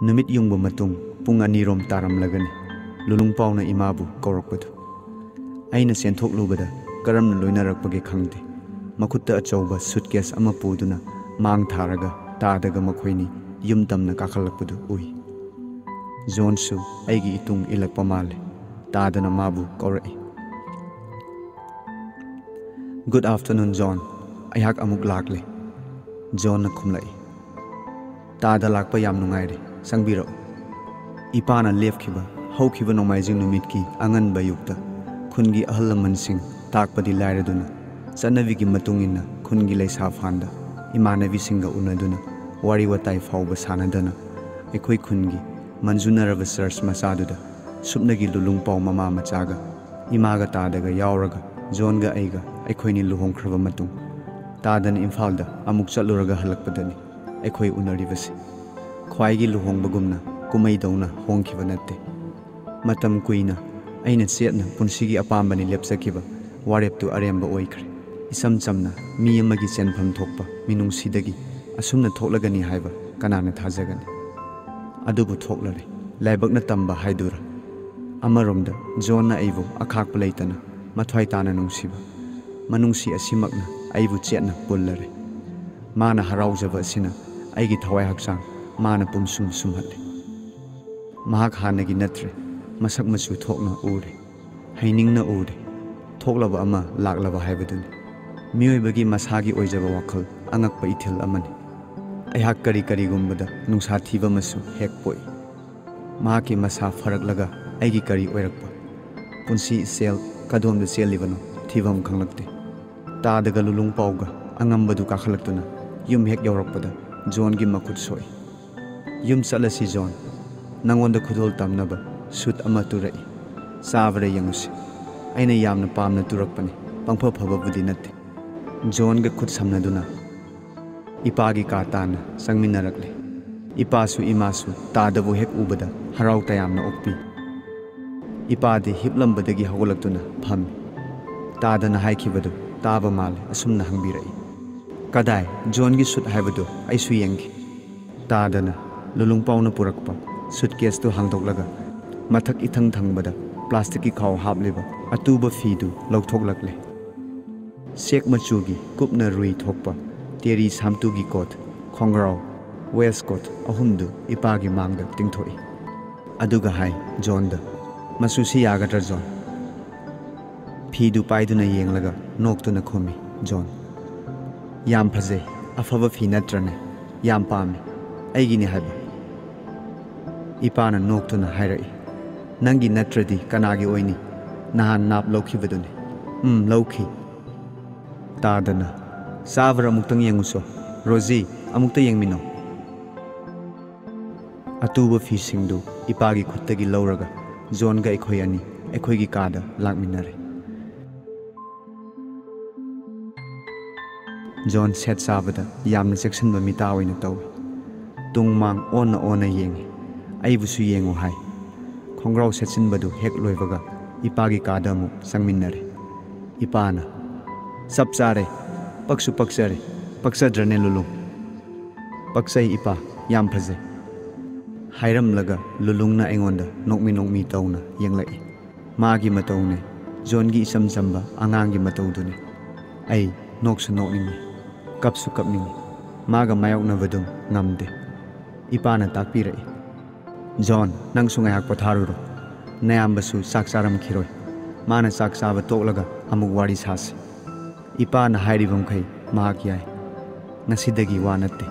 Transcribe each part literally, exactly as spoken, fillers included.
ꯅꯨꯃꯤꯠ ꯌꯨꯡꯕ ꯃꯇꯨꯡ ꯄꯨꯡ ꯑꯅꯤꯔꯣꯝ ꯇꯥꯔꯝꯂꯒꯅꯤ ꯂꯨꯂꯨꯡꯄꯥꯎꯅ ꯏꯃꯥꯕꯨ ꯀꯧꯔꯛꯄꯗꯨ꯫ ꯑꯩꯅ ꯆꯦꯟꯊꯣꯛꯂꯨꯕꯗ ꯀꯔꯝꯅ ꯂꯣꯏꯅꯔꯛꯄꯒꯦ ꯈꯪꯗꯦ, ꯃꯈꯨꯠꯇ ꯑꯆꯧꯕ ꯁꯨꯠꯀꯦꯁ ꯑꯃ ꯄꯨꯗꯨꯅ ꯃꯥꯡ ꯊꯥꯔꯒ ꯇꯥꯗꯒ ꯃꯈꯣꯏꯅꯤ ꯌꯨꯝ ꯇꯝꯅ ꯀꯥꯈꯠꯂꯛꯄꯗꯨ ꯎꯏ꯫ ꯖꯣꯟꯁꯨ ꯑꯩꯒꯤ ꯏꯇꯨꯡ ꯏꯜꯂꯛꯄ ꯃꯥꯜꯂꯦ꯫ ꯇꯥꯗꯅ ꯃꯥꯕꯨ ꯀꯧꯔꯛꯏ꯫ "Good afternoon, zone. ꯑꯩꯍꯥꯛ ꯑꯃꯨꯛ ꯂꯥꯛꯂꯦ," ꯖꯣꯟꯅ ꯈꯨꯝꯂꯛꯏ꯫ "ꯇꯥꯗ ꯂꯥꯛꯄ ꯌꯥꯝ ꯅꯨꯡꯉꯥꯏꯔꯦ, ꯆꯪꯕꯤꯔꯛꯎ꯫" ꯏꯄꯥꯅ ꯂꯦꯞꯈꯤꯕ ꯍꯧꯈꯤꯕ ꯅꯣꯡꯃꯥꯏꯖꯤꯡ ꯅꯨꯃꯤꯠꯀꯤ ꯑꯉꯟꯕ ꯑꯌꯨꯛꯇ ꯈꯨꯟꯒꯤ ꯑꯍꯜ ꯂꯃꯟꯁꯤꯡ ꯇꯥꯛꯄꯗꯤ ꯂꯥꯏꯔꯗꯨꯅ, ꯆꯠꯅꯕꯤꯒꯤ ꯃꯇꯨꯡ ꯏꯟꯅ ꯈꯨꯟꯒꯤ ꯂꯩꯁꯥ ꯐꯥꯟꯗ ꯏꯃꯥꯟꯅꯕꯤꯁꯤꯡꯒ ꯎꯅꯗꯨꯅ ꯋꯥꯔꯤ ꯋꯥꯇꯥꯏ ꯐꯥꯎꯕ ꯁꯥꯟꯅꯗꯅ ꯑꯩꯈꯣꯏ ꯈꯨꯟꯒꯤ ꯃꯟꯖꯨꯅꯔꯕ ꯆꯔꯆ ꯃꯆꯥꯗꯨꯗ ꯁꯨꯞꯅꯒꯤ ꯂꯨꯂꯨꯡꯄꯥꯎ ꯃꯃꯥ ꯃꯆꯥꯒ ꯏꯃꯥꯒ ꯇꯥꯗꯒ ꯌꯥꯎꯔꯒ ꯖꯣꯟꯒ ꯑꯩꯒ ꯑꯩꯈꯣꯏꯅꯤ ꯂꯨꯍꯣꯡꯈ꯭ꯔꯕ ꯃꯇꯨꯡ ꯇꯥꯗꯅ ꯏꯝꯐꯥꯜꯗ ꯑꯃꯨꯛ ꯆꯠꯂꯨꯔꯒ ꯍꯜꯂꯛꯄꯗꯅꯤ ꯑꯩꯈꯣꯏ ꯎꯅꯔꯤꯕꯁꯤ꯫ ꯈ꯭ꯋꯥꯏꯒꯤ ꯂꯨꯍꯣꯡꯕꯒꯨꯝꯅ ꯀꯨꯝꯍꯩꯗꯧꯅ ꯍꯣꯡꯈꯤꯕ ꯅꯠꯇꯦ꯫ ꯃꯇꯝ ꯀꯨꯏꯅ ꯑꯩꯅ ꯆꯦꯠꯅ ꯄꯨꯟꯁꯤꯒꯤ ꯑꯄꯥꯝꯕꯅꯤ ꯂꯦꯞꯆꯈꯤꯕ ꯋꯥꯔꯦꯞꯇꯨ ꯑꯔꯦꯝꯕ ꯑꯣꯏꯈ꯭ꯔꯦ꯫ ꯏꯆꯝ ꯆꯝꯅ ꯃꯤ ꯑꯃꯒꯤ ꯆꯦꯟꯐꯝ ꯊꯣꯛꯄ ꯃꯤꯅꯨꯡꯁꯤꯗꯒꯤ ꯑꯁꯨꯝꯅ ꯊꯣꯛꯂꯒꯅꯤ ꯍꯥꯏꯕ ꯀꯅꯥꯅ ꯊꯥꯖꯒꯅꯤ? ꯑꯗꯨꯕꯨ ꯊꯣꯛꯂꯔꯦ꯫ ꯂꯥꯏꯕꯛꯅ ꯇꯝꯕ ꯍꯥꯏꯗꯨꯔꯥ? ꯑꯃꯔꯣꯝꯗ ꯖꯣꯟꯅ ꯑꯩꯕꯨ ꯑꯈꯥꯛꯄ ꯂꯩꯇꯅ ꯃꯊ꯭ꯋꯥꯏ ꯇꯥꯅ ꯅꯨꯡꯁꯤꯕ ꯃꯅꯨꯡꯁꯤ ꯑꯁꯤꯃꯛꯅ ꯑꯩꯕꯨ ꯆꯦꯠꯅ ꯄꯨꯜꯂꯔꯦ꯫ ꯃꯥꯅ ꯍꯔꯥꯎꯖꯕ ꯑꯁꯤꯅ ꯑꯩꯒꯤ ꯊꯋꯥꯏ ꯍꯛꯆꯥꯡ ꯃꯥꯅ ꯄꯨꯝꯁꯨꯝ ꯁꯨꯝꯍꯠꯂꯦ꯫ ꯃꯍꯥꯛ ꯍꯥꯟꯅꯒꯤ ꯅꯠꯇ꯭ꯔꯦ, ꯃꯁꯛ ꯃꯆꯨ ꯊꯣꯛꯅ ꯎꯔꯦ, ꯍꯩꯅꯤꯡꯅ ꯎꯔꯦ꯫ ꯊꯣꯛꯂꯕ ꯑꯃ ꯂꯥꯛꯂꯕ ꯍꯥꯏꯕꯗꯨꯅꯤ꯫ ꯃꯤꯑꯣꯏꯕꯒꯤ ꯃꯁꯥꯒꯤ ꯑꯣꯏꯖꯕ ꯋꯥꯈꯜ ꯑꯉꯛꯄ ꯏꯊꯤꯜ ꯑꯃꯅꯤ꯫ ꯑꯩꯍꯥꯛ ꯀꯔꯤ ꯀꯔꯤꯒꯨꯝꯕꯗ ꯅꯨꯡꯁꯥ ꯊꯤꯕ ꯑꯃꯁꯨ ꯍꯦꯛ ꯄꯣꯛꯏ꯫ ꯃꯍꯥꯛꯀꯤ ꯃꯁꯥ ꯐꯔꯛꯂꯒ ꯑꯩꯒꯤ ꯀꯔꯤ ꯑꯣꯏꯔꯛꯄ? ꯄꯨꯟꯁꯤ ꯏꯆꯦꯜ ꯀꯗꯣꯝꯗ ꯆꯦꯜꯂꯤꯕꯅꯣ ꯊꯤꯐꯝ ꯈꯪꯂꯛꯇꯦ꯫ ꯇꯥꯗꯒ ꯂꯨꯂꯨꯡ ꯄꯥꯎꯒ ꯑꯉꯝꯕꯗꯨ ꯀꯥꯈꯠꯂꯛꯇꯨꯅ ꯌꯨꯝ ꯍꯦꯛ ꯌꯧꯔꯛꯄꯗ ꯖꯣꯟꯒꯤ ꯃꯈꯨꯠ ꯁꯣꯛꯏ꯫ "ꯌꯨꯝ ꯆꯠꯂꯁꯤ ꯖꯣꯟ, ꯅꯪꯉꯣꯟꯗ ꯈꯨꯗꯣꯜ ꯇꯝꯅꯕ ꯁꯨꯠ ꯑꯃ ꯇꯨꯔꯛꯏ, ꯆꯥꯕ꯭ꯔꯥ ꯌꯦꯡꯉꯨꯁꯤ꯫ ꯑꯩꯅ ꯌꯥꯝꯅ ꯄꯥꯝꯅ ꯇꯨꯔꯛꯄꯅꯤ, ꯄꯪꯐ ꯐꯕꯕꯨꯗꯤ ꯅꯠꯇꯦ꯫" ꯖꯣꯟꯒ ꯈꯨꯠ ꯁꯝꯅꯗꯨꯅ ꯏꯄꯥꯒꯤ ꯀꯥ ꯇꯥꯟꯅ ꯆꯪꯃꯤꯟꯅꯔꯛꯂꯦ꯫ ꯏꯄꯥꯁꯨ ꯏꯃꯥꯁꯨ ꯇꯥꯗꯕꯨ ꯍꯦꯛ ꯎꯕꯗ ꯍꯔꯥꯎ ꯇꯌꯥꯝꯅ ꯑꯣꯛꯄꯤ꯫ ꯏꯄꯥꯗꯤ ꯍꯤꯞꯂꯝꯕꯗꯒꯤ ꯍꯧꯒꯠꯂꯛꯇꯨꯅ ꯐꯝꯃꯤ꯫ ꯇꯥꯗꯅ ꯍꯥꯏꯈꯤꯕꯗꯨ ꯇꯥꯕ ꯃꯥꯜꯂꯦ, ꯑꯁꯨꯝꯅ ꯍꯪꯕꯤꯔꯛꯏ, "ꯀꯗꯥꯏ? ꯖꯣꯟꯒꯤ ꯁꯨꯠ ꯍꯥꯏꯕꯗꯨ ꯑꯩꯁꯨ ꯌꯦꯡꯒꯦ꯫" ꯇꯥꯗꯅ ꯂꯨꯂꯨꯡꯄꯥꯎꯅ ꯄꯨꯔꯛꯄ ꯁꯨꯠꯀꯦꯁꯇꯨ ꯍꯥꯡꯗꯣꯛꯂꯒ ꯃꯊꯛ ꯏꯊꯪ ꯊꯪꯕꯗ ꯄ꯭ꯂꯥꯁꯇꯤꯛꯀꯤ ꯈꯥꯎ ꯍꯥꯞꯂꯤꯕ ꯑꯇꯨꯕ ꯐꯤꯗꯨ ꯂꯧꯊꯣꯛꯂꯛꯂꯦ꯫ ꯁꯦꯛ ꯃꯆꯨꯒꯤ ꯀꯨꯞꯅ ꯔꯨꯏ ꯊꯣꯛꯄ ꯇꯦꯔꯤ ꯁꯥꯝꯇꯨꯒꯤ ꯀꯣꯠ, ꯈꯣꯡꯒ꯭ꯔꯥꯎ, ꯋꯦꯁ ꯀꯣꯠ ꯑꯍꯨꯝꯗꯨ ꯏꯄꯥꯒꯤ ꯃꯥꯡꯗ ꯇꯤꯡꯊꯣꯛꯏ꯫ ꯑꯗꯨꯒ ꯍꯥꯏ ꯖꯣꯟꯗ, "ꯃꯆꯨꯁꯤ ꯌꯥꯒꯗ꯭ꯔꯥ ꯖꯣꯟ?" ꯐꯤꯗꯨ ꯄꯥꯏꯗꯨꯅ ꯌꯦꯡꯂꯒ ꯅꯣꯛꯇꯨꯅ ꯈꯨꯝꯃꯤ ꯖꯣꯟ, "ꯌꯥꯝ ꯐꯖꯩ, ꯑꯐꯕ ꯐꯤ ꯅꯠꯇ꯭ꯔꯅꯦ? ꯌꯥꯝ ꯄꯥꯝꯃꯤ, ꯑꯩꯒꯤꯅꯤ ꯍꯥꯏꯕ?" ꯏꯄꯥꯅ ꯅꯣꯛꯇꯨꯅ ꯍꯥꯏꯔꯛꯏ, "ꯅꯪꯒꯤ ꯅꯠꯇ꯭ꯔꯗꯤ ꯀꯅꯥꯒꯤ ꯑꯣꯏꯅꯤ? ꯅꯍꯥꯟ ꯅꯥꯞ ꯂꯧꯈꯤꯕꯗꯨꯅꯤ꯫" "ꯎꯝ, ꯂꯧꯈꯤ꯫" ꯇꯥꯗꯅ, "ꯆꯥꯕ꯭ꯔꯥ ꯑꯃꯨꯛꯇꯪ ꯌꯦꯡꯉꯨꯁꯣ꯫ ꯔꯣꯖꯤ, ꯑꯃꯨꯛꯇ ꯌꯦꯡꯃꯤꯟꯅꯧ꯫" ꯑꯇꯨꯕ ꯐꯤꯁꯤꯡꯗꯨ ꯏꯄꯥꯒꯤ ꯈꯨꯠꯇꯒꯤ ꯂꯧꯔꯒ ꯖꯣꯟꯒ ꯑꯩꯈꯣꯏ ꯑꯅꯤ ꯑꯩꯈꯣꯏꯒꯤ ꯀꯥꯗ ꯂꯥꯛꯃꯤꯟꯅꯔꯦ꯫ ꯖꯣꯟ ꯁꯦꯠ ꯆꯥꯕꯗ ꯌꯥꯝꯅ ꯆꯦꯛꯁꯤꯟꯕ ꯃꯤꯇꯥ ꯑꯣꯏꯅ ꯇꯧꯏ꯫ ꯇꯨꯡ ꯃꯥꯡ ꯑꯣꯟꯅ ꯑꯣꯟꯅ ꯌꯦꯡꯏ꯫ ꯑꯩꯕꯨꯁꯨ ꯌꯦꯡꯉꯨ ꯍꯥꯏ꯫ ꯈꯣꯡꯒ꯭ꯔꯥꯎ ꯁꯦꯠꯆꯤꯟꯕꯗꯨ ꯍꯦꯛ ꯂꯣꯏꯕꯒ ꯏꯄꯥꯒꯤ ꯀꯥꯗ ꯑꯃꯨꯛ ꯆꯪꯃꯤꯟꯅꯔꯦ꯫ ꯏꯄꯥꯅ, "ꯆꯞ ꯆꯥꯔꯦ, ꯄꯛꯁꯨ ꯄꯛꯆꯔꯦ, ꯄꯛꯆꯗ꯭ꯔꯅꯦ ꯂꯨꯂꯨ?" "ꯄꯛꯆꯩ ꯏꯄꯥ, ꯌꯥꯝ ꯐꯖꯩ," ꯍꯥꯏꯔꯝꯂꯒ ꯂꯨꯂꯨꯡꯅ ꯑꯩꯉꯣꯟꯗ ꯅꯣꯛꯃꯤ ꯅꯣꯛꯃꯤ ꯇꯧꯅ ꯌꯦꯡꯂꯛꯏ꯫ ꯃꯥꯒꯤ ꯃꯇꯧꯅꯦ, ꯖꯣꯟꯒꯤ ꯏꯆꯝ ꯆꯝꯕ ꯑꯉꯥꯡꯒꯤ ꯃꯇꯧꯗꯨꯅꯤ꯫ ꯑꯩ ꯅꯣꯛꯁꯨ ꯅꯣꯛꯅꯤꯡꯉꯤ, ꯀꯞꯁꯨ ꯀꯞꯅꯤꯡꯉꯤ꯫ ꯃꯥꯒ ꯃꯥꯌꯣꯛꯅꯕꯗꯨ ꯉꯝꯗꯦ꯫ ꯏꯄꯥꯅ ꯇꯥꯛꯄꯤꯔꯛꯏ, "ꯖꯣꯟ, ꯅꯪꯁꯨ ꯉꯥꯏꯍꯥꯛ ꯄꯣꯊꯥꯔꯨꯔꯣ꯫ ꯅꯌꯥꯝꯕꯁꯨ ꯆꯥꯛ ꯆꯥꯔꯝꯈꯤꯔꯣꯏ꯫ ꯃꯥꯅ ꯆꯥꯛ ꯆꯥꯕ ꯇꯣꯛꯂꯒ ꯑꯃꯨꯛ ꯋꯥꯔꯤ ꯁꯥꯁꯤ꯫" ꯏꯄꯥꯅ ꯍꯥꯏꯔꯤꯕ ꯃꯈꯩ ꯃꯍꯥꯛ ꯌꯥꯏ꯫ ꯉꯁꯤꯗꯒꯤ ꯋꯥ ꯅꯠꯇꯦ꯫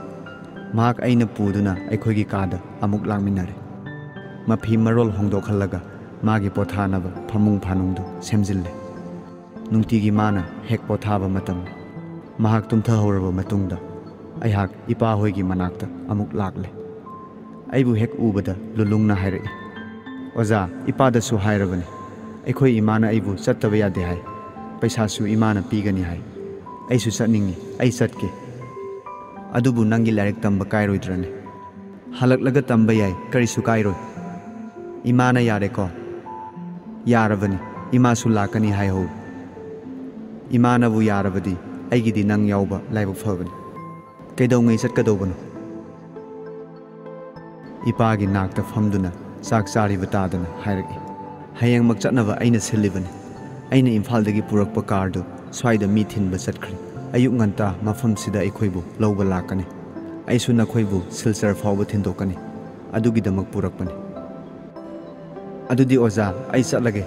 ꯃꯍꯥꯛ ꯑꯩꯅ ꯄꯨꯗꯨꯅ ꯑꯩꯈꯣꯏꯒꯤ ꯀꯥꯗ ꯑꯃꯨꯛ ꯂꯥꯛꯃꯤꯟꯅꯔꯦ꯫ ꯃꯐꯤ ꯃꯔꯣꯜ ꯍꯣꯡꯗꯣꯛꯍꯜꯂꯒ ꯃꯥꯒꯤ ꯄꯣꯊꯥꯅꯕ ꯐꯃꯨꯡ ꯐꯥꯅꯨꯡꯗꯨ ꯁꯦꯝꯖꯤꯜꯂꯦ꯫ ꯅꯨꯡꯇꯤꯒꯤ ꯃꯥꯅ ꯍꯦꯛ ꯄꯣꯊꯥꯕ ꯃꯇꯝ, ꯃꯍꯥꯛ ꯇꯨꯝꯊꯍꯧꯔꯕ ꯃꯇꯨꯡꯗ ꯑꯩꯍꯥꯛ ꯏꯄꯥꯍꯣꯏꯒꯤ ꯃꯅꯥꯛꯇ ꯑꯃꯨꯛ ꯂꯥꯛꯂꯦ꯫ ꯑꯩꯕꯨ ꯍꯦꯛ ꯎꯕꯗ ꯂꯨꯂꯨꯡꯅ ꯍꯥꯏꯔꯛꯏ, "ꯑꯣꯖꯥ, ꯏꯄꯥꯗꯁꯨ ꯍꯥꯏꯔꯕꯅꯤ꯫ ꯑꯩꯈꯣꯏ ꯏꯃꯥꯅ ꯑꯩꯕꯨ ꯆꯠꯇꯕ ꯌꯥꯗꯦ ꯍꯥꯏ꯫ ꯄꯩꯁꯥꯁꯨ ꯏꯃꯥꯅ ꯄꯤꯒꯅꯤ ꯍꯥꯏ꯫ ꯑꯩꯁꯨ ꯆꯠꯅꯤꯡꯉꯤ, ꯑꯩ ꯆꯠꯀꯦ꯫ ꯑꯗꯨꯕꯨ ꯅꯪꯒꯤ ꯂꯥꯏꯔꯤꯛ ꯇꯝꯕ ꯀꯥꯏꯔꯣꯏꯗ꯭ꯔꯅꯦ?" "ꯍꯜꯂꯛꯂꯒ ꯇꯝꯕ ꯌꯥꯏ, ꯀꯔꯤꯁꯨ ꯀꯥꯏꯔꯣꯏ꯫ ꯏꯃꯥꯅ ꯌꯥꯔꯦꯀꯣ?" "ꯌꯥꯔꯕꯅꯤ, ꯏꯃꯥꯁꯨ ꯂꯥꯛꯀꯅꯤ ꯍꯥꯏꯍꯧ꯫" "ꯏꯃꯥꯅꯕꯨ ꯌꯥꯔꯕꯗꯤ ꯑꯩꯒꯤꯗꯤ ꯅꯪ ꯌꯥꯎꯕ ꯂꯥꯏꯕꯛ ꯐꯕꯅꯤ꯫ ꯀꯩꯗꯧꯉꯩ ꯆꯠꯀꯗꯧꯕꯅꯣ?" ꯏꯄꯥꯒꯤ ꯅꯥꯛꯇ ꯐꯝꯗꯨꯅ ꯆꯥꯛ ꯆꯥꯔꯤꯕ ꯇꯥꯗꯅ ꯍꯥꯏꯔꯛꯏ, "ꯍꯌꯦꯡꯃꯛ ꯆꯠꯅꯕ ꯑꯩꯅ ꯁꯤꯜꯂꯤꯕꯅꯤ꯫ ꯑꯩꯅ ꯏꯝꯐꯥꯜꯗꯒꯤ ꯄꯨꯔꯛꯄ ꯀꯥꯔꯗꯨ ꯁ꯭ꯋꯥꯏꯗ ꯃꯤ ꯊꯤꯟꯕ ꯆꯠꯈ꯭ꯔꯦ꯫ ꯑꯌꯨꯛ ꯉꯟꯇꯥ ꯃꯐꯝꯁꯤꯗ ꯑꯩꯈꯣꯏꯕꯨ ꯂꯧꯕ ꯂꯥꯛꯀꯅꯤ꯫ ꯑꯩꯁꯨ ꯅꯈꯣꯏꯕꯨ ꯁꯤꯜꯆꯔ ꯐꯥꯎꯕ ꯊꯤꯟꯗꯣꯛꯀꯅꯤ꯫ ꯑꯗꯨꯒꯤꯗꯃꯛ ꯄꯨꯔꯛꯄꯅꯤ꯫" "ꯑꯗꯨꯗꯤ ꯑꯣꯖꯥ, ꯑꯩ ꯆꯠꯂꯒꯦ꯫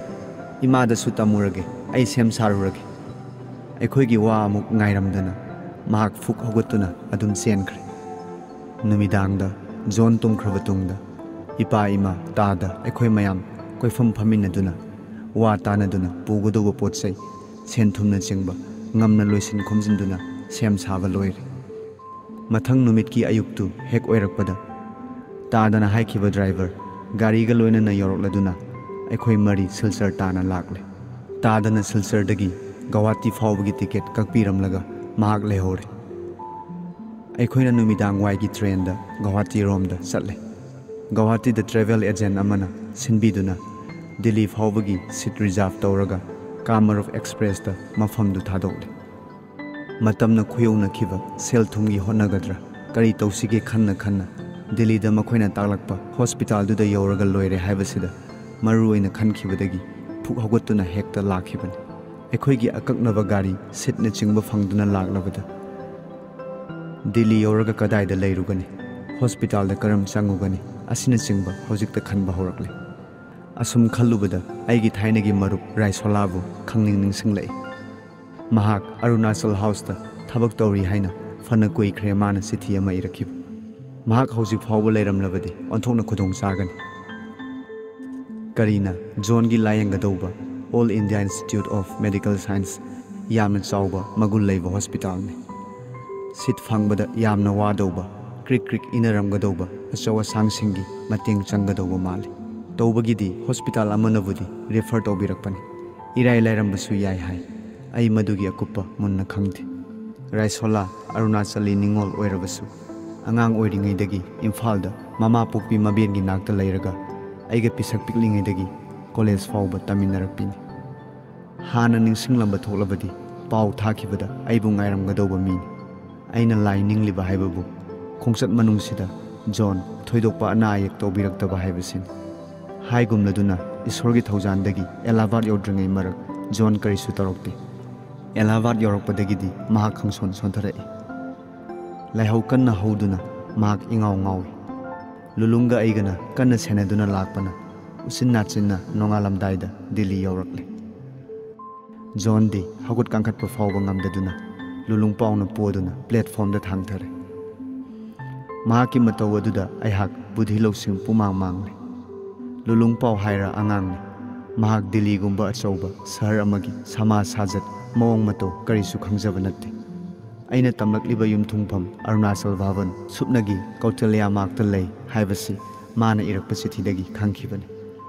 ꯏꯃꯥꯗꯁꯨ ꯇꯝꯃꯨꯔꯒꯦ꯫ ꯑꯩ ꯁꯦꯝ ꯁꯥꯔꯨꯔꯒꯦ꯫" ꯑꯩꯈꯣꯏꯒꯤ ꯋꯥ ꯑꯃꯨꯛ ꯉꯥꯏꯔꯝꯗꯅ ꯃꯍꯥꯛ ꯐꯨꯛ ꯍꯧꯒꯠꯇꯨꯅ ꯑꯗꯨꯝ ꯆꯦꯟꯈ꯭ꯔꯦ꯫ ꯅꯨꯃꯤꯗꯥꯡꯗ ꯖꯣꯟ ꯇꯨꯝꯈ꯭ꯔꯕ ꯇꯨꯡꯗ ꯏꯄꯥ ꯏꯃꯥ ꯇꯥꯗ ꯑꯩꯈꯣꯏ ꯃꯌꯥꯝ ꯀꯣꯏꯐꯝ ꯐꯝꯃꯤꯟꯅꯗꯨꯅ ꯋꯥ ꯇꯥꯅꯗꯨꯅ ꯄꯨꯒꯗꯧꯕ ꯄꯣꯠ ꯆꯩ, ꯁꯦꯟ ꯊꯨꯝꯅꯆꯤꯡꯕ ꯉꯝꯅ ꯂꯣꯏꯁꯤꯟ ꯈꯣꯝꯖꯤꯟꯗꯨꯅ ꯁꯦꯝ ꯁꯥꯕ ꯂꯣꯏꯔꯦ꯫ ꯃꯊꯪ ꯅꯨꯃꯤꯠꯀꯤ ꯑꯌꯨꯛꯇꯨ ꯍꯦꯛ ꯑꯣꯏꯔꯛꯄꯗ ꯇꯥꯗꯅ ꯍꯥꯏꯈꯤꯕ ꯗ꯭ꯔꯥꯏꯚꯔ ꯒꯥꯔꯤꯒ ꯂꯣꯏꯅꯅ ꯌꯧꯔꯛꯂꯗꯨꯅ ꯑꯩꯈꯣꯏ ꯃꯔꯤ ꯁꯤꯜꯆꯔ ꯇꯥꯅ ꯂꯥꯛꯂꯦ꯫ ꯇꯥꯗꯅ ꯁꯤꯜꯆꯔꯗꯒꯤ ꯒꯧꯍꯥꯇꯤ ꯐꯥꯎꯕꯒꯤ ꯇꯤꯀꯦꯠ ꯀꯛꯄꯤꯔꯝꯂꯒ ꯃꯍꯥꯛ ꯂꯩꯍꯧꯔꯦ꯫ ꯑꯩꯈꯣꯏꯅ ꯅꯨꯃꯤꯗꯥꯡ ꯋꯥꯏꯒꯤ ꯇ꯭ꯔꯦꯟꯗ ꯒꯧꯍꯥꯇꯤꯔꯣꯝꯗ ꯆꯠꯂꯦ꯫ ꯒꯧꯍꯥꯇꯤꯗ ꯇ꯭ꯔꯦꯚꯦꯜ ꯑꯦꯖꯦꯟ ꯑꯃꯅ ꯁꯤꯟꯕꯤꯗꯨꯅ ꯗꯤꯜꯂꯤ ꯐꯥꯎꯕꯒꯤ ꯁꯤꯠ ꯔꯤꯖꯥꯔꯚ ꯇꯧꯔꯒ ꯀꯥꯃꯔꯨꯞ ꯑꯦꯛꯁꯄ꯭ꯔꯦꯁꯇ ꯃꯐꯝꯗꯨ ꯊꯥꯗꯣꯛꯂꯦ꯫ ꯃꯇꯝꯅ ꯈꯨꯌꯧꯅꯈꯤꯕ ꯁꯦꯜ ꯊꯨꯝꯒꯤ ꯍꯣꯠꯅꯒꯗ꯭ꯔꯥ ꯀꯔꯤ ꯇꯧꯁꯤꯒꯦ ꯈꯟꯅ ꯈꯟꯅ ꯗꯤꯜꯂꯤꯗ ꯃꯈꯣꯏꯅ ꯇꯥꯛꯂꯛꯄ ꯍꯣꯁꯄꯤꯇꯥꯜꯗꯨꯗ ꯌꯧꯔꯒ ꯂꯣꯏꯔꯦ ꯍꯥꯏꯕꯁꯤꯗ ꯃꯔꯨ ꯑꯣꯏꯅ ꯈꯟꯈꯤꯕꯗꯒꯤ ꯐꯨꯛ ꯍꯧꯒꯠꯇꯨꯅ ꯍꯦꯛꯇ ꯂꯥꯛꯈꯤꯕꯅꯤ꯫ ꯑꯩꯈꯣꯏꯒꯤ ꯑꯀꯛꯅꯕ ꯒꯥꯔꯤ ꯁꯤꯠꯅꯆꯤꯡꯕ ꯐꯪꯗꯨꯅ ꯂꯥꯛꯂꯕꯗ ꯗꯤꯜꯂꯤ ꯌꯧꯔꯒ ꯀꯗꯥꯏꯗ ꯂꯩꯔꯨꯒꯅꯤ? ꯍꯣꯁꯄꯤꯇꯥꯜꯗ ꯀꯔꯝ ꯆꯪꯉꯨꯒꯅꯤ? ꯑꯁꯤꯅꯆꯤꯡꯕ ꯍꯧꯖꯤꯛꯇ ꯈꯟꯕ ꯍꯧꯔꯛꯂꯦ꯫ ꯑꯁꯨꯝ ꯈꯜꯂꯨꯕꯗ ꯑꯩꯒꯤ ꯊꯥꯏꯅꯒꯤ ꯃꯔꯨꯞ ꯔꯥꯏꯁꯣꯂꯥꯕꯨ ꯈꯪꯅꯤꯡ ꯅꯤꯡꯁꯤꯡꯂꯛꯏ꯫ ꯃꯍꯥꯛ ꯑꯔꯨꯅꯥꯆꯜ ꯍꯥꯎꯁꯇ ꯊꯕꯛ ꯇꯧꯔꯤ ꯍꯥꯏꯅ ꯐꯅ ꯀꯨꯏꯈ꯭ꯔꯦ ꯃꯥꯅ ꯆꯤꯊꯤ ꯑꯃ ꯏꯔꯛꯈꯤꯕ꯫ ꯃꯍꯥꯛ ꯍꯧꯖꯤꯛ ꯐꯥꯎꯕ ꯂꯩꯔꯝꯂꯕꯗꯤ ꯑꯣꯟꯊꯣꯛꯅ ꯈꯨꯗꯣꯡ ꯆꯥꯒꯅꯤ꯫ ꯀꯔꯤꯅ ꯖꯣꯟꯒꯤ ꯂꯥꯌꯦꯡꯒꯗꯧꯕ all India institute of medical science ꯌꯥꯝꯅ ꯆꯥꯎꯕ ꯃꯒꯨꯟ ꯂꯩꯕ ꯍꯣꯁꯄꯤꯇꯥꯜꯅꯤ꯫ ꯁꯤꯠ ꯐꯪꯕꯗ ꯌꯥꯝꯅ ꯋꯥꯗꯧꯕ, ꯀ꯭ꯔꯤꯛ ꯀ꯭ꯔꯤꯛ ꯏꯅꯔꯝꯒꯗꯧꯕ ꯑꯆꯧ ꯑꯁꯥꯡꯁꯤꯡꯒꯤ ꯃꯇꯦꯡ ꯆꯪꯒꯗꯧꯕ ꯃꯥꯜꯂꯤ꯫ ꯇꯧꯕꯒꯤꯗꯤ ꯍꯣꯁꯄꯤꯇꯥꯜ ꯑꯃꯅꯕꯨꯗꯤ ꯔꯤꯐꯔ ꯇꯧꯕꯤꯔꯛꯄꯅꯤ꯫ ꯏꯔꯥꯏ ꯂꯥꯏꯔꯝꯕꯁꯨ ꯌꯥꯏ ꯍꯥꯏ꯫ ꯑꯩ ꯃꯗꯨꯒꯤ ꯑꯀꯨꯞꯄ ꯃꯨꯟꯅ ꯈꯪꯗꯦ꯫ ꯔꯥꯏꯁꯣꯂꯥ ꯑꯔꯨꯅꯥꯆꯂꯤ ꯅꯤꯉꯣꯜ ꯑꯣꯏꯔꯕꯁꯨ ꯑꯉꯥꯡ ꯑꯣꯏꯔꯤꯉꯩꯗꯒꯤ ꯏꯝꯐꯥꯜꯗ ꯃꯃꯥ ꯄꯣꯛꯄꯤ ꯃꯕꯦꯟꯒꯤ ꯅꯥꯛꯇ ꯂꯩꯔꯒ ꯑꯩꯒ ꯄꯤꯁꯛ ꯄꯤꯛꯂꯤꯉꯩꯗꯒꯤ ꯀꯣꯂꯦꯖ ꯐꯥꯎꯕ ꯇꯝꯃꯤꯟꯅꯔꯛꯄꯤꯅꯤ꯫ ꯍꯥꯟꯅ ꯅꯤꯡꯁꯤꯡꯂꯝꯕ ꯊꯣꯛꯂꯕꯗꯤ ꯄꯥꯎ ꯊꯥꯈꯤꯕꯗ ꯑꯩꯕꯨ ꯉꯥꯏꯔꯝꯒꯗꯧꯕ ꯃꯤꯅꯤ꯫ ꯑꯩꯅ ꯂꯥꯏ ꯅꯤꯡꯂꯤꯕ ꯍꯥꯏꯕꯕꯨ ꯈꯣꯡꯆꯠ ꯃꯅꯨꯡꯁꯤꯗ ꯖꯣꯟ, ꯊꯣꯏꯗꯣꯛꯄ ꯑꯅꯥ ꯑꯌꯦꯛ ꯇꯧꯕꯤꯔꯛꯇꯕ ꯍꯥꯏꯕꯁꯤꯅꯤ꯫ ꯍꯥꯏꯒꯨꯝꯂꯗꯨꯅ ꯏꯁꯣꯔꯒꯤ ꯊꯧꯖꯥꯟꯗꯒꯤ ꯑꯦꯂꯥꯍꯥꯕꯥꯗ ꯌꯧꯗ꯭ꯔꯤꯉꯩ ꯃꯔꯛ ꯖꯣꯟ ꯀꯔꯤꯁꯨ ꯇꯧꯔꯛꯇꯦ꯫ ꯑꯦꯂꯥꯍꯥꯕꯥꯗ ꯌꯧꯔꯛꯄꯗꯒꯤꯗꯤ ꯃꯍꯥꯛ ꯈꯪꯁꯣꯟ ꯁꯣꯟꯊꯔꯛꯏ꯫ ꯂꯥꯏꯍꯧ ꯀꯟꯅ ꯍꯧꯗꯨꯅ ꯃꯍꯥꯛ ꯏꯉꯥꯎ ꯉꯥꯎꯏ꯫ ꯂꯨꯂꯨꯡꯒ ꯑꯩꯒꯅ ꯀꯟꯅ ꯁꯦꯟꯅꯗꯨꯅ ꯂꯥꯛꯄꯅ ꯎꯆꯤꯟ ꯅꯥꯆꯤꯟꯅ ꯅꯣꯡꯉꯥꯜꯂꯝꯗꯥꯏꯗ ꯗꯤꯜꯂꯤ ꯌꯧꯔꯛꯂꯦ꯫ ꯖꯣꯟꯗꯤ ꯍꯧꯒꯠ ꯀꯥꯡꯈꯠꯄ ꯐꯥꯎꯕ ꯉꯝꯗꯗꯨꯅ ꯂꯨꯂꯨꯡꯄꯥꯎꯅ ꯄꯣꯗꯨꯅ ꯄ꯭ꯂꯦꯠꯐꯣꯝꯗ ꯊꯥꯡꯊꯔꯦ꯫ ꯃꯍꯥꯛꯀꯤ ꯃꯇꯧ ꯑꯗꯨꯗ ꯑꯩꯍꯥꯛ ꯕꯨꯙꯤ ꯂꯧꯁꯤꯡ ꯄꯨꯃꯥꯡ ꯃꯥꯡꯂꯦ꯫ ꯂꯨꯂꯨꯡꯄꯥꯎ ꯍꯥꯏꯔ ꯑꯉꯥꯡꯅꯤ꯫ ꯃꯍꯥꯛ ꯗꯤꯜꯂꯤꯒꯨꯝꯕ ꯑꯆꯧꯕ ꯁꯍꯔ ꯑꯃꯒꯤ ꯁꯃꯥꯖ ꯁꯥꯖꯠ, ꯃꯑꯣꯡ ꯃꯇꯧ ꯀꯔꯤꯁꯨ ꯈꯪꯖꯕ ꯅꯠꯇꯦ꯫ ꯑꯩꯅ ꯇꯝꯂꯛꯂꯤꯕ ꯌꯨꯝꯊꯨꯡꯐꯝ ꯑꯔꯨꯅꯥꯆꯜ ꯚꯥꯕꯟ ꯁꯨꯞꯅꯒꯤ ꯀꯧꯇꯂꯤꯌꯥ ꯃꯥꯔꯛꯇ ꯂꯩ ꯍꯥꯏꯕꯁꯤ ꯃꯥꯅ ꯏꯔꯛꯄ ꯆꯤꯊꯤꯗꯒꯤ ꯈꯪꯈꯤꯕꯅꯤ꯫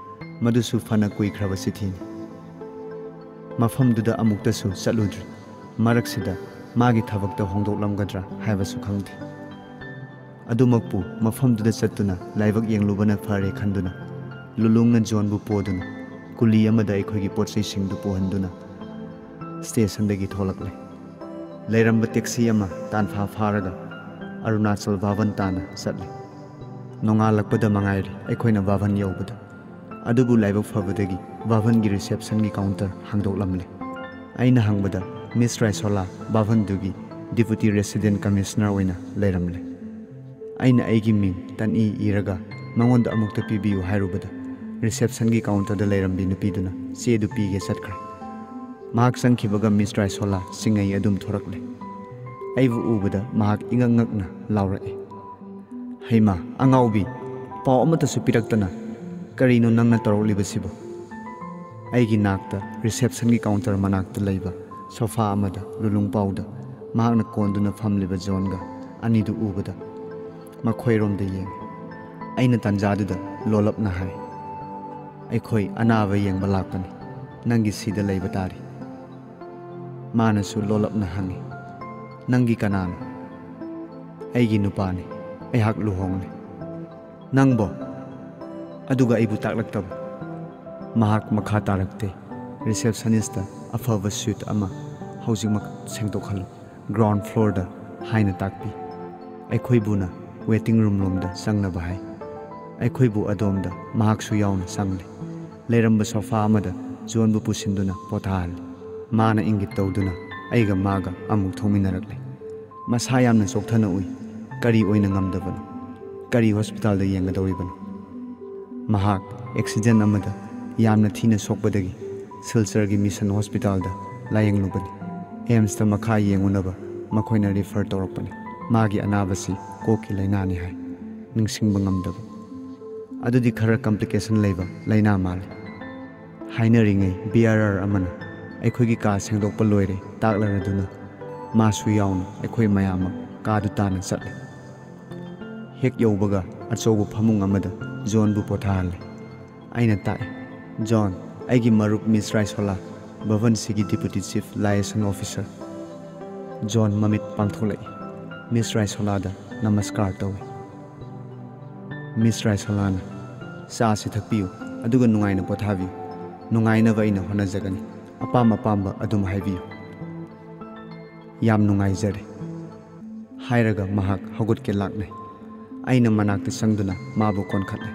ꯃꯗꯨꯁꯨ ꯐꯅ ꯀꯨꯏꯈ꯭ꯔꯕ ꯆꯤꯊꯤꯅꯤ꯫ ꯃꯐꯝꯗꯨꯗ ꯑꯃꯨꯛꯇꯁꯨ ꯆꯠꯂꯨꯗ꯭ꯔꯤ꯫ ꯃꯔꯛꯁꯤꯗ ꯃꯥꯒꯤ ꯊꯕꯛꯇ ꯍꯣꯡꯗꯣꯛꯂꯝꯒꯗ꯭ꯔꯥ ꯍꯥꯏꯕꯁꯨ ꯈꯪꯗꯦ꯫ ꯑꯗꯨꯃꯛꯄꯨ ꯃꯐꯝꯗꯨꯗ ꯆꯠꯇꯨꯅ ꯂꯥꯏꯕꯛ ꯌꯦꯡꯂꯨꯕꯅ ꯐꯔꯦ ꯈꯟꯗꯨꯅ ꯂꯨꯂꯨꯡꯅ ꯖꯣꯟꯕꯨ ꯄꯣꯗꯨꯅ ꯀꯨꯂꯤ ꯑꯃꯗ ꯑꯩꯈꯣꯏꯒꯤ ꯄꯣꯠ ꯆꯩꯁꯤꯡꯗꯨ ꯄꯨꯍꯟꯗꯨꯅ ꯁ꯭ꯇꯦꯁꯟꯗꯒꯤ ꯊꯣꯛꯂꯛꯂꯦ꯫ ꯂꯩꯔꯝꯕ ꯇꯦꯛꯁꯤ ꯑꯃ ꯇꯥꯟꯐꯥ ꯐꯥꯔꯒ ꯑꯔꯨꯅꯥꯆꯜ ꯚꯥꯕꯟ ꯇꯥꯟꯅ ꯆꯠꯂꯦ꯫ ꯅꯣꯡꯉꯥꯜꯂꯛꯄꯗ ꯃꯉꯥꯏꯔꯦ ꯑꯩꯈꯣꯏꯅ ꯚꯥꯕꯟ ꯌꯧꯕꯗ꯫ ꯑꯗꯨꯕꯨ ꯂꯥꯏꯕꯛ ꯐꯕꯗꯒꯤ ꯚꯥꯕꯟꯒꯤ ꯔꯤꯁꯦꯞꯁꯟꯒꯤ ꯀꯥꯎꯟꯇꯔ ꯍꯥꯡꯗꯣꯛꯂꯝꯂꯦ꯫ ꯑꯩꯅ ꯍꯪꯕꯗ ꯃꯤꯁ ꯔꯥꯏꯁꯣꯂꯥ ꯚꯥꯕꯟꯗꯨꯒꯤ ꯗꯤꯄꯨꯇꯤ ꯔꯦꯁꯤꯗꯦꯟ ꯀꯃꯤꯁꯅꯔ ꯑꯣꯏꯅ ꯂꯩꯔꯝꯂꯦ꯫ ꯑꯩꯅ ꯑꯩꯒꯤ ꯃꯤꯡ ꯇꯟꯏ ꯏꯔꯒ ꯃꯉꯣꯟꯗ ꯑꯃꯨꯛꯇ ꯄꯤꯕꯤꯌꯨ ꯍꯥꯏꯔꯨꯕꯗ ꯔꯤꯁꯦꯞꯁꯟꯒꯤ ꯀꯥꯎꯟꯇꯔꯗ ꯂꯩꯔꯝꯕꯤ ꯅꯨꯄꯤꯗꯨꯅ ꯆꯦꯗꯨ ꯄꯤꯒꯦ ꯆꯠꯈ꯭ꯔꯦ꯫ ꯃꯍꯥꯛ ꯆꯪꯈꯤꯕꯒ ꯃꯤꯁ ꯔꯥꯏꯁꯣꯂꯥ ꯆꯤꯡꯉꯩ ꯑꯗꯨꯝ ꯊꯣꯔꯛꯂꯦ꯫ ꯑꯩꯕꯨ ꯎꯕꯗ ꯃꯍꯥꯛ ꯏꯉꯛ ꯉꯛꯅ ꯂꯥꯎꯔꯛꯏ, "ꯍꯩꯃꯥ, ꯑꯉꯥꯎꯕꯤ, ꯄꯥꯎ ꯑꯃꯠꯇꯁꯨ ꯄꯤꯔꯛꯇꯅ ꯀꯔꯤꯅꯣ ꯅꯪꯅ ꯇꯧꯔꯛꯂꯤꯕꯁꯤꯕꯨ?" ꯑꯩꯒꯤ ꯅꯥꯛꯇ ꯔꯤꯁꯦꯞꯁꯟꯒꯤ ꯀꯥꯎꯟꯇꯔ ꯃꯅꯥꯛꯇ ꯂꯩꯕ ꯁꯣꯐꯥ ꯑꯃꯗ ꯂꯨꯂꯨꯡꯄꯥꯎꯗ ꯃꯍꯥꯛꯅ ꯀꯣꯟꯗꯨꯅ ꯐꯝꯂꯤꯕ ꯖꯣꯟꯒ ꯑꯅꯤꯗꯨ ꯎꯕꯗ ꯃꯈꯣꯏꯔꯣꯝꯗ ꯌꯦꯡꯉꯤ꯫ ꯑꯩꯅ ꯇꯥꯟꯖꯥꯗꯨꯗ ꯂꯣꯜꯂꯞꯅ ꯍꯥꯏ, "ꯑꯩꯈꯣꯏ ꯑꯅꯥꯕ ꯌꯦꯡꯕ ꯂꯥꯛꯄꯅꯤ, ꯅꯪꯒꯤ ꯁꯤꯗ ꯂꯩꯕ ꯇꯥꯔꯤ꯫" ꯃꯥꯅꯁꯨ ꯂꯣꯜꯂꯞꯅ ꯍꯪꯉꯤ, "ꯅꯪꯒꯤ ꯀꯅꯥꯅꯣ?" "ꯑꯩꯒꯤ ꯅꯨꯄꯥꯅꯤ, ꯑꯩꯍꯥꯛ ꯂꯨꯍꯣꯡꯂꯦ꯫" "ꯅꯪꯕꯣ? ꯑꯗꯨꯒ ꯑꯩꯕꯨ ꯇꯥꯛꯂꯛꯇꯕ?" ꯃꯍꯥꯛ ꯃꯈꯥ ꯇꯥꯔꯛꯇꯦ꯫ "ꯔꯤꯁꯦꯞꯁꯅꯤꯁꯇ ꯑꯐꯕ ꯁ꯭ꯋꯤꯠ ꯑꯃ ꯍꯧꯖꯤꯛꯃꯛ ꯁꯦꯡꯗꯣꯛꯍꯜꯂꯨ, ꯒ꯭ꯔꯥꯎꯟ ꯐ꯭ꯂꯣꯔꯗ ꯍꯥꯏꯅ ꯇꯥꯛꯄꯤ꯫ ꯑꯩꯈꯣꯏꯕꯨꯅ ꯋꯦꯇꯤꯡ ꯔꯨꯝ ꯂꯣꯝꯗ ꯆꯪꯅꯕ ꯍꯥꯏ꯫ ꯑꯩꯈꯣꯏꯕꯨ ꯑꯗꯣꯝꯗ ꯃꯍꯥꯛꯁꯨ ꯌꯥꯎꯅ ꯆꯪꯂꯦ꯫ ꯂꯩꯔꯝꯕ ꯁꯣꯐꯥ ꯑꯃꯗ ꯖꯣꯟꯕꯨ ꯄꯨꯁꯤꯟꯗꯨꯅ ꯄꯣꯊꯥꯍꯜꯂꯤ꯫ ꯃꯥꯅ ꯏꯪꯒꯤꯠ ꯇꯧꯗꯨꯅ ꯑꯩꯒ ꯃꯥꯒ ꯑꯃꯨꯛ ꯊꯣꯛꯃꯤꯟꯅꯔꯛꯂꯦ꯫ ꯃꯁꯥ ꯌꯥꯝꯅ ꯆꯣꯛꯊꯅ ꯎꯏ꯫ ꯀꯔꯤ ꯑꯣꯏꯅ ꯉꯝꯗꯕꯅꯣ? ꯀꯔꯤ ꯍꯣꯁꯄꯤꯇꯥꯜꯗ ꯌꯦꯡꯒꯗꯧꯔꯤꯕꯅꯣ? ꯃꯍꯥꯛ ꯑꯦꯛꯁꯤꯗꯦꯟ ꯑꯃꯗ ꯌꯥꯝꯅ ꯊꯤꯅ ꯁꯣꯛꯄꯗꯒꯤ ꯁꯤꯜꯆꯔꯒꯤ ꯃꯤꯁꯟ ꯍꯣꯁꯄꯤꯇꯥꯜꯗ ꯂꯥꯌꯦꯡꯂꯨꯕꯅꯤ꯫ ꯑꯦꯝꯁꯇ ꯃꯈꯥ ꯌꯦꯡꯉꯨꯅꯕ ꯃꯈꯣꯏꯅ ꯔꯤꯐꯔ ꯇꯧꯔꯛꯄꯅꯤ꯫ ꯃꯥꯒꯤ ꯑꯅꯥꯕꯁꯤ ꯀꯣꯛꯀꯤ ꯂꯥꯏꯅꯥꯅꯤ ꯍꯥꯏ꯫ ꯅꯤꯡꯁꯤꯡꯕ ꯉꯝꯗꯕ꯫ ꯑꯗꯨꯗꯤ ꯈꯔ ꯀꯝꯄ꯭ꯂꯤꯀꯦꯁꯟ ꯂꯩꯕ ꯂꯥꯏꯅꯥ ꯃꯥꯜꯂꯤ꯫ ꯍꯥꯏꯅꯔꯤꯉꯩ ꯕꯤꯌꯥꯔꯔ ꯑꯃꯅ ꯑꯩꯈꯣꯏꯒꯤ ꯀꯥ ꯁꯦꯡꯗꯣꯛꯄ ꯂꯣꯏꯔꯦ ꯇꯥꯛꯂꯔꯗꯨꯅ ꯃꯥꯁꯨ ꯌꯥꯎꯅ ꯑꯩꯈꯣꯏ ꯃꯌꯥꯝꯃꯛ ꯀꯥꯗꯨ ꯇꯥꯟꯅ ꯆꯠꯂꯦ꯫ ꯍꯦꯛ ꯌꯧꯕꯒ ꯑꯆꯧꯕ ꯐꯃꯨꯡ ꯑꯃꯗ ꯖꯣꯟꯕꯨ ꯄꯣꯊꯥꯍꯜꯂꯦ꯫ ꯑꯩꯅ ꯇꯥꯛꯑꯦ, "ꯖꯣꯟ, ꯑꯩꯒꯤ ꯃꯔꯨꯞ ꯃꯤꯁ ꯔꯥꯏꯁꯣꯂꯥ, ꯚꯕꯟꯁꯤꯒꯤ ꯗꯤꯄꯨꯇꯤ ꯆꯤꯐ ꯂꯥꯏꯌꯦꯁꯟ ꯑꯣꯐꯤꯁꯔ꯫" ꯖꯣꯟ ꯃꯃꯤꯠ ꯄꯥꯡꯊꯣꯛꯂꯛꯏ꯫ ꯃꯤꯁ ꯔꯥꯏꯁꯣꯂꯥꯗ ꯅꯃꯁꯀꯥꯔ ꯇꯧꯏ꯫ ꯃꯤꯁ ꯔꯥꯏꯁꯣꯂꯥꯅ, "ꯆꯥꯁꯤ ꯊꯛꯄꯤꯌꯨ, ꯑꯗꯨꯒ ꯅꯨꯡꯉꯥꯏꯅ ꯄꯣꯊꯥꯕꯤꯌꯨ꯫ ꯅꯨꯡꯉꯥꯏꯅꯕ ꯑꯩꯅ ꯍꯣꯠꯅꯖꯒꯅꯤ꯫ ꯑꯄꯥꯝ ꯑꯄꯥꯝꯕ ꯑꯗꯨꯝ ꯍꯥꯏꯕꯤꯌꯨ꯫" "ꯌꯥꯝ ꯅꯨꯡꯉꯥꯏꯖꯔꯦ," ꯍꯥꯏꯔꯒ ꯃꯍꯥꯛ ꯍꯧꯒꯠꯀꯦ ꯂꯥꯛꯅꯩ꯫ ꯑꯩꯅ ꯃꯅꯥꯛꯇ ꯆꯪꯗꯨꯅ ꯃꯥꯕꯨ ꯀꯣꯟꯈꯠꯂꯦ꯫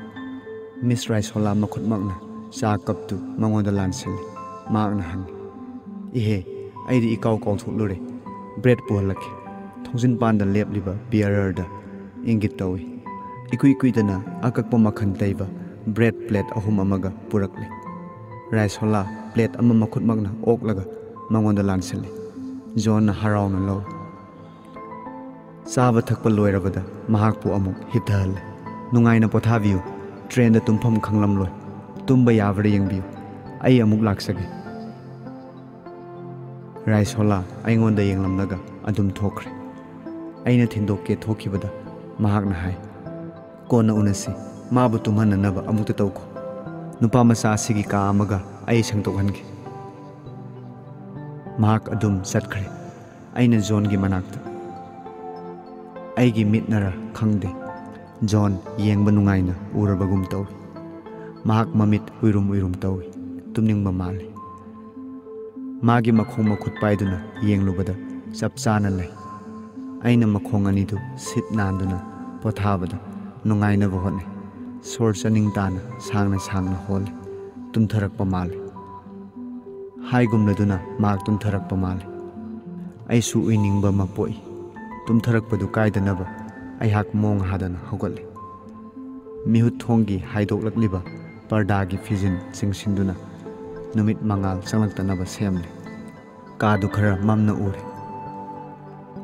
ꯃꯤꯁ ꯔꯥꯏꯁꯣꯂꯥ ꯃꯈꯨꯠꯃꯛꯅ ꯆꯥ ꯀꯞꯇꯨ ꯃꯉꯣꯟꯗ ꯂꯥꯟꯁꯤꯜꯂꯤ꯫ ꯃꯍꯥꯛꯅ ꯍꯪꯉꯤ, "ꯏꯍꯦ, ꯑꯩꯗꯤ ꯏꯀꯥꯎ ꯀꯥꯎꯊꯣꯛꯂꯨꯔꯦ꯫ ꯕ꯭ꯔꯦꯗ ꯄꯨꯍꯜꯂꯛꯀꯦ꯫" ꯊꯣꯡꯖꯤꯟ ꯄꯥꯟꯗ ꯂꯦꯞꯂꯤꯕ ꯕꯤꯌꯔꯔꯗ ꯏꯪꯒꯤꯠ ꯇꯧꯏ꯫ ꯏꯀꯨꯏ ꯀꯨꯏꯗꯅ ꯑꯀꯛꯄ ꯃꯈꯜ ꯂꯩꯕ ꯕ꯭ꯔꯦꯗ ꯄ꯭ꯂꯦꯠ ꯑꯍꯨꯝ ꯑꯃꯒ ꯄꯨꯔꯛꯂꯤ꯫ ꯔꯥꯏꯁꯣꯂꯥ ꯄ꯭ꯂꯦꯠ ꯑꯃ ꯃꯈꯨꯠꯃꯛꯅ ꯑꯣꯛꯂꯒ ꯃꯉꯣꯟꯗ ꯂꯥꯟꯁꯤꯜꯂꯤ꯫ ꯖꯣꯟꯅ ꯍꯔꯥꯎꯅ ꯂꯧꯏ꯫ ꯆꯥꯕ ꯊꯛꯄ ꯂꯣꯏꯔꯕꯗ ꯃꯍꯥꯛꯄꯨ ꯑꯃꯨꯛ ꯍꯤꯞꯊꯍꯜꯂꯦ꯫ "ꯅꯨꯡꯉꯥꯏꯅ ꯄꯣꯊꯥꯕꯤꯌꯨ꯫ ꯇ꯭ꯔꯦꯟꯗ ꯇꯨꯝꯐꯝ ꯈꯪꯂꯝꯂꯣꯏ꯫ ꯇꯨꯝꯕ ꯌꯥꯕ꯭ꯔꯥ ꯌꯦꯡꯕꯤꯌꯨ꯫ ꯑꯩ ꯑꯃꯨꯛ ꯂꯥꯛꯆꯒꯦ꯫" ꯔꯥꯏꯁꯣꯂꯥ ꯑꯩꯉꯣꯟꯗ ꯌꯦꯡꯂꯝꯂꯒ ꯑꯗꯨꯝ ꯊꯣꯛꯈ꯭ꯔꯦ꯫ ꯑꯩꯅ ꯊꯤꯟꯗꯣꯛꯀꯦ ꯊꯣꯛꯈꯤꯕꯗ ꯃꯍꯥꯛꯅ ꯍꯥꯏ, "ꯀꯣꯟꯅ ꯎꯅꯁꯤ꯫ ꯃꯥꯕꯨ ꯇꯨꯝꯍꯟꯅꯅꯕ ꯑꯃꯨꯛꯇ ꯇꯧꯈꯣ꯫ ꯅꯨꯄꯥ ꯃꯆꯥ ꯑꯁꯤꯒꯤ ꯀꯥ ꯑꯃꯒ ꯑꯩ ꯁꯦꯡꯗꯣꯛꯍꯟꯒꯦ꯫" ꯃꯍꯥꯛ ꯑꯗꯨꯝ ꯆꯠꯈ꯭ꯔꯦ꯫ ꯑꯩꯅ ꯖꯣꯟꯒꯤ ꯃꯅꯥꯛꯇ, ꯑꯩꯒꯤ ꯃꯤꯠꯅꯔ ꯈꯪꯗꯦ, ꯖꯣꯟ ꯌꯦꯡꯕ ꯅꯨꯡꯉꯥꯏꯅ ꯎꯔꯕꯒꯨꯝ ꯇꯧꯏ꯫ ꯃꯍꯥꯛ ꯃꯃꯤꯠ ꯎꯏꯔꯨꯝ ꯎꯏꯔꯨꯝ ꯇꯧꯏ꯫ ꯇꯨꯝꯅꯤꯡꯕ ꯃꯥꯜꯂꯤ꯫ ꯃꯥꯒꯤ ꯃꯈꯣꯡ ꯃꯈꯨꯠ ꯄꯥꯏꯗꯨꯅ ꯌꯦꯡꯂꯨꯕꯗ ꯆꯞ ꯆꯥꯅ ꯂꯩ꯫ ꯑꯩꯅ ꯃꯈꯣꯡ ꯑꯅꯤꯗꯨ ꯁꯤꯠ ꯅꯥꯟꯗꯨꯅ ꯄꯣꯊꯥꯕꯗ ꯅꯨꯡꯉꯥꯏꯅꯕ ꯍꯣꯠꯅꯩ꯫ ꯁꯣꯔ ꯆꯅꯤꯡ ꯇꯥꯅ ꯁꯥꯡꯅ ꯁꯥꯡꯅ ꯍꯣꯜꯂꯤ꯫ ꯇꯨꯝꯊꯔꯛꯄ ꯃꯥꯜꯂꯤ꯫ ꯍꯥꯏꯒꯨꯝꯂꯗꯨꯅ ꯃꯍꯥꯛ ꯇꯨꯝꯊꯔꯛꯄ ꯃꯥꯜꯂꯤ꯫ ꯑꯩꯁꯨ ꯎꯏꯅꯤꯡꯕ ꯑꯃ ꯄꯣꯛꯏ꯫ ꯇꯨꯝꯊꯔꯛꯄꯗꯨ ꯀꯥꯏꯗꯅꯕ ꯑꯩꯍꯥꯛ ꯃꯣꯡ ꯍꯥꯗꯅ ꯍꯧꯒꯠꯂꯤ꯫ ꯃꯤꯍꯨꯠ ꯊꯣꯡꯒꯤ ꯍꯥꯏꯗꯣꯛꯂꯛꯂꯤꯕ ꯄꯔꯗꯥꯒꯤ ꯐꯤꯖꯤꯟ ꯆꯤꯡꯁꯤꯟꯗꯨꯅ ꯅꯨꯃꯤꯠ ꯃꯉꯥꯜ ꯆꯪꯂꯛꯇꯅꯕ ꯁꯦꯝꯂꯤ꯫ ꯀꯥꯗꯨ ꯈꯔ ꯃꯝꯅ ꯎꯔꯦ꯫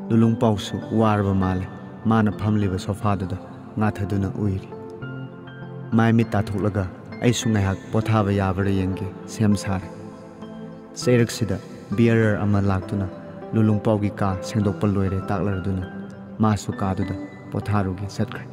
ꯂꯨꯂꯨꯡꯄꯥꯎꯁꯨ ꯋꯥꯔꯕ ꯃꯥꯜꯂꯦ꯫ ꯃꯥꯅ ꯐꯝꯂꯤꯕ ꯁꯣꯐꯥꯗꯨꯗ ꯉꯥꯊꯗꯨꯅ ꯎꯏꯔꯤ꯫ ꯃꯥꯏ ꯃꯤꯠ ꯇꯥꯊꯣꯛꯂꯒ ꯑꯩꯁꯨ ꯉꯥꯏꯍꯥꯛ ꯄꯣꯊꯥꯕ ꯌꯥꯕ꯭ꯔꯥ ꯌꯦꯡꯒꯦ ꯁꯦꯝ ꯁꯥꯔꯦ꯫ ꯆꯩꯔꯛꯁꯤꯗ ꯕꯤꯌꯔꯔ ꯑꯃ ꯂꯥꯛꯇꯨꯅ ꯂꯨꯂꯨꯡꯄꯥꯎꯒꯤ ꯀꯥ ꯁꯦꯡꯗꯣꯛꯄ ꯂꯣꯏꯔꯦ ꯇꯥꯛꯂꯔꯗꯨꯅ ꯃꯥꯁꯨ ꯀꯥꯗꯨꯗ ꯄꯣꯊꯥꯔꯨꯒꯦ ꯆꯠꯈ꯭ꯔꯦ꯫